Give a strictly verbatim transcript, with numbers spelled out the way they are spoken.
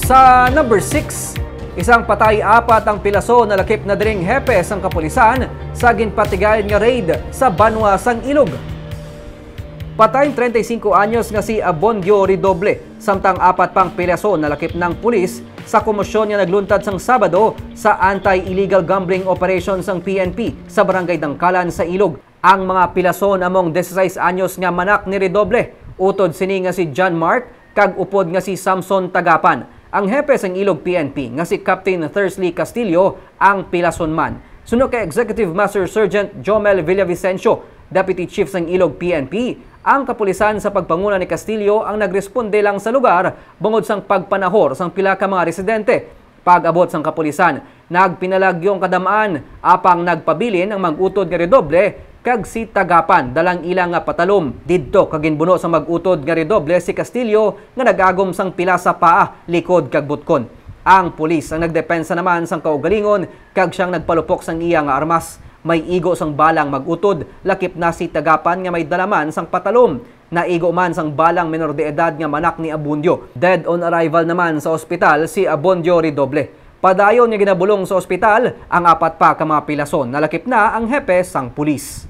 Sa number six, isang patay, apat ang pilason, nalakip na diring hepe sang kapulisan sa ginpatigayon nga raid sa banwa sang Ilog. Patay treinta y cinco anyos nga si Abondio Redoble, samtang apat pang pilason nalakip ng pulis sa komosyon nga nagluntad sang Sabado sa anti-illegal gambling operation sang P N P sa Barangay Dangkalan sa Ilog. Ang mga pilason among dieciséis anyos nga manak ni Redoble, utod sini nga si John Mark, kag upod nga si Samson Tagapan. Ang hepe sang Ilog P N P nga si Captain Thursley Castillo ang pilason man. Suno kay Executive Master Sergeant Jomel Villavicencio, Deputy Chief sang Ilog P N P, ang kapulisan sa pagpanguna ni Castillo ang nagresponde lang sa lugar bangod sang pagpanahor sang pila ka mga residente. Pag-abot sang kapulisan, nagpinalagyo ang kadam-an, apang nagpabilin ang mag-utod nga Redoble kag si Tagapan dalang ila nga patalom didto, kag ginbuno sang mag-utod nga Redoble si Castillo nga nag-agom sang pila sa paa, likod kag butkon. Ang pulis ang nagdepensa naman sang kaugalingon kag siyang nagpalupok sang iya nga armas. May igo sang balang mag-utod, lakip na si Tagapan nga may dala man sang patalom. Naigo man sang balang menor de edad nga manak ni Abundio. Dead on arrival naman sa ospital si Abundio Redoble. Padayon nga ginabulong sa ospital ang apat pa ka mga pilason. Nalakip na ang hepe sang pulis.